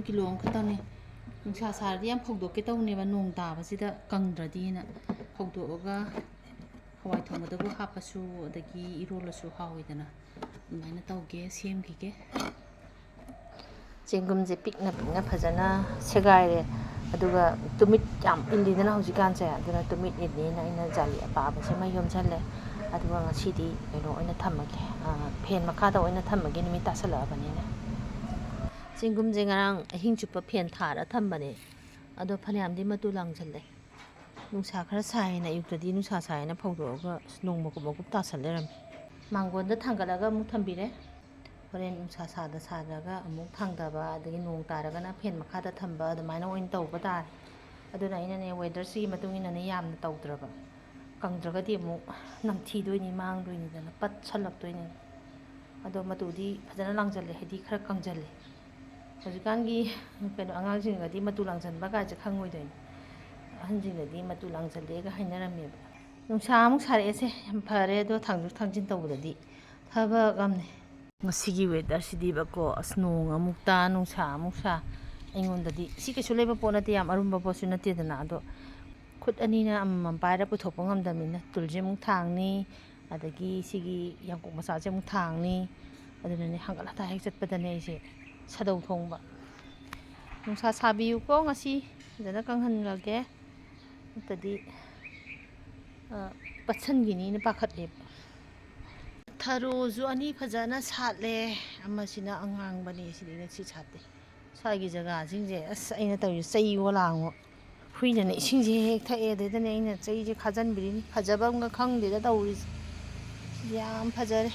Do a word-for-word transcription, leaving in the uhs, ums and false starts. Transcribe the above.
Kilo ꯑꯃꯈꯛꯇꯪꯅꯦ꯫ ꯅꯨꯡꯁꯥ ꯁꯥꯔꯗꯤ ꯌꯥꯝ ꯐꯧꯗꯣꯛꯀꯦ ꯇꯧꯅꯦꯕ, ꯅꯣꯡ ꯇꯥꯕꯁꯤꯗ ꯀꯪꯗ꯭ꯔꯗꯤꯅ꯫ ꯐꯧꯗꯣꯛꯑꯒ ꯍꯋꯥꯏ ꯊꯣꯡꯕꯗꯕꯨ ꯍꯥꯞꯄꯁꯨ, ꯑꯗꯒꯤ ꯏꯔꯣꯜꯂꯁꯨ ꯍꯥꯎꯋꯤꯗꯅ꯫ ꯑꯗꯨꯃꯥꯏꯅ ꯇꯧꯒꯦ, ꯁꯦꯝꯈꯤꯒꯦ꯫ ꯆꯦꯡꯒꯨꯝꯁꯦ ꯄꯤꯛꯅ ꯄꯤꯛꯅ ꯐꯖꯅ ꯁꯦꯒꯥꯏꯔꯦ꯫ ꯑꯗꯨꯒ ꯇꯨꯃꯤꯠ ꯌꯥꯝ ꯏꯜꯂꯤꯗꯅ ꯍꯧꯖꯤꯛꯀꯥꯟꯁꯦ, ꯑꯗꯨꯅ ꯇꯨꯃꯤꯠ ꯏꯜꯂꯦꯅ ꯑꯩꯅ ꯖꯥꯂꯤ ꯑꯄꯥꯕꯁꯤꯃ ꯌꯣꯝꯁꯜꯂꯦ꯫ ꯑꯗꯨꯒ ꯉꯁꯤꯗꯤ ꯀꯩꯅꯣ ꯑꯣꯏꯅ ꯊꯝꯃꯒꯦ, ꯑ, ꯐꯦꯟ ꯃꯈꯥꯗ ꯑꯣꯏꯅ ꯊꯝꯃꯒꯦ, ꯅꯨꯃꯤꯠ ꯇꯥꯁꯜꯂꯛꯑꯕꯅꯤꯅ꯫ ꯆꯦꯡꯒꯨꯝꯁꯦ ꯉꯔꯥꯡ ꯑꯍꯤꯡ ꯆꯨꯞꯄ ꯐꯦꯟ ꯊꯥꯔ ꯊꯝꯕꯅꯦ, ꯑꯗꯣ ꯐꯅꯌꯥꯝꯗꯤ ꯃꯇꯨ ꯂꯥꯡꯁꯜꯂꯦ꯫ ꯅꯨꯡꯁꯥ ꯈꯔ ꯁꯥꯏꯌꯦꯅ, ꯑꯌꯨꯛꯇꯗꯤ ꯅꯨꯡꯁꯥ ꯁꯥꯏꯌꯦꯅ ꯐꯧꯗꯣꯛꯑꯒ ꯑꯁ ꯅꯣꯡ ꯃꯀꯨꯞ ꯃꯀꯨꯞ ꯇꯥꯁꯜ ꯂꯩꯔꯝꯃꯦ꯫ ꯃꯥꯡꯒꯣꯟꯗ ꯊꯥꯡꯒꯠꯂꯒ ꯑꯃꯨꯛ ꯊꯝꯕꯤꯔꯦ꯫ ꯍꯣꯔꯦꯟ ꯅꯨꯡꯁꯥ ꯁꯥꯗ ꯁꯥꯗ꯭ꯔꯒ ꯑꯃꯨꯛ ꯊꯥꯡꯗꯕ, ꯑꯗꯒꯤ ꯅꯣꯡ ꯇꯥꯔꯒꯅ ꯐꯦꯟ ꯃꯈꯥꯗ ꯊꯝꯕ, ꯑꯗꯨꯃꯥꯏꯅ ꯑꯣꯏꯅ ꯇꯧꯕ ꯇꯥꯔꯦ꯫ ꯑꯗꯨꯅ ꯑꯩꯅꯅꯦ, ꯋꯦꯗꯔꯁꯤꯒꯤ ꯃꯇꯨꯡ ꯏꯟꯅꯅꯦ ꯌꯥꯝꯅ ꯇꯧꯗ꯭ꯔꯕ꯫ ꯀꯪꯗ꯭ꯔꯒꯗꯤ ꯑꯃꯨꯛ ꯅꯝꯊꯤꯗꯣꯏꯅꯤ, ꯃꯥꯡꯗꯣꯏꯅꯤꯗꯅ, ꯄꯠꯁꯜꯂꯛꯇꯣꯏꯅꯤ꯫ ꯑꯗꯣ ꯃꯇꯨꯗꯤ ꯐꯖꯅ ꯂꯥꯡꯖꯜꯂꯦ, ꯍꯥꯏꯗꯤ ꯈꯔ ꯀꯪꯖꯜꯂꯦ꯫ ꯍꯧꯖꯤꯛꯀꯥꯟꯒꯤ ꯀꯩꯅꯣ, ꯑꯉꯥꯡꯁꯤꯡꯒꯗꯤ ꯃꯇꯨ ꯂꯥꯡꯖꯟꯕ ꯀꯥꯏꯁꯦ ꯈꯪꯉꯣꯏꯗꯣꯏꯅꯤ꯫ ꯑꯍꯟꯁꯤꯡꯅꯗꯤ ꯃꯇꯨ ꯂꯥꯡꯖꯜꯂꯦꯒ ꯍꯥꯏꯅꯔꯝꯃꯦꯕ꯫ ꯅꯨꯡꯁꯥ ꯑꯃꯨꯛ ꯁꯥꯔꯛꯑꯦꯁꯦ, ꯌꯥꯝ ꯐꯔꯦ꯫ ꯑꯗꯣ ꯊꯥꯡꯗꯣꯛ ꯊꯥꯡꯖꯤꯟ ꯇꯧꯕꯗꯗꯤ ꯊꯕꯛ ꯑꯃꯅꯤ꯫ ꯉꯁꯤꯒꯤ ꯋꯦꯗꯔꯁꯤꯗꯤꯕꯀꯣ, ꯑꯁ, ꯅꯣꯡ ꯑꯃꯨꯛ ꯇꯥ, ꯅꯨꯡꯁꯥ ꯑꯃꯨꯛ ꯁꯥ꯫ ꯑꯩꯉꯣꯟꯗꯗꯤ ꯁꯤ ꯀꯩꯁꯨ ꯂꯩꯕ ꯄꯣꯠ ꯅꯠꯇꯦ, ꯌꯥꯝ ꯑꯔꯨꯝꯕ ꯄꯣꯠꯁꯨ ꯅꯠꯇꯦꯗꯅ꯫ ꯑꯗꯣ ꯈꯨꯠ ꯑꯅꯤꯅ ꯑꯃꯃꯝ ꯄꯥꯏꯔ ꯄꯨꯊꯣꯛꯄ ꯉꯝꯗꯕꯅꯤꯅ, ꯇꯨꯜꯁꯦ ꯑꯃꯨꯛ ꯊꯥꯡꯅꯤ, ꯑꯗꯒꯤ ꯁꯤꯒꯤ ꯌꯥꯡꯀꯣꯛ ꯃꯆꯥꯁꯦ ꯑꯃꯨꯛ ꯊꯥꯡꯅꯤ꯫ ꯑꯗꯨꯅꯅꯦ, ꯍꯪꯒꯠ ꯍꯟꯗ ꯍꯦꯛ ꯆꯠꯄꯗꯅꯦ ꯑꯩꯁꯦ ꯁꯥꯗꯧ ꯊꯣꯡꯕ꯫ ꯅꯨꯡꯁꯥ ꯁꯥꯕꯤꯌꯨꯀꯣ, ꯉꯁꯤ ꯐꯖꯅ ꯀꯪꯍꯟꯈ꯭ꯔꯒꯦ, ꯅꯠꯇꯗꯤ, ꯑ, ꯄꯠꯁꯟꯈꯤꯅꯤꯅ ꯄꯥꯈꯠꯂꯦꯕ꯫ ꯊꯔꯣꯁꯨ ꯑꯅꯤ ꯐꯖꯅ ꯁꯥꯠꯂꯦ, ꯑꯃꯁꯤꯅ ꯑꯉꯥꯡꯕꯅꯦ, ꯁꯤꯗꯤ ꯉꯁꯤ ꯁꯥꯠꯇꯦ꯫ ꯁ꯭ꯋꯥꯏꯒꯤ ꯖꯒꯥꯁꯤꯡꯁꯦ, ꯑꯁ, ꯑꯩꯅ ꯇꯧꯔꯤꯁꯦ ꯆꯩꯌꯣ ꯂꯥꯡꯉꯣ꯫ ꯍꯨꯏꯅꯅꯦ ꯏꯁꯤꯡꯁꯦ ꯍꯦꯛ ꯊꯛꯑꯦ, ꯑꯗꯩꯗꯅꯦ ꯑꯩꯅ ꯆꯩꯁꯦ ꯈꯥꯖꯤꯟꯕꯤꯔꯤꯅꯤ꯫ ꯐꯖꯕ ꯑꯃꯒ ꯈꯪꯗꯦꯗ ꯇꯧꯔꯤꯁꯦ꯫ ꯌꯥꯝ ꯐꯖꯔꯦ꯫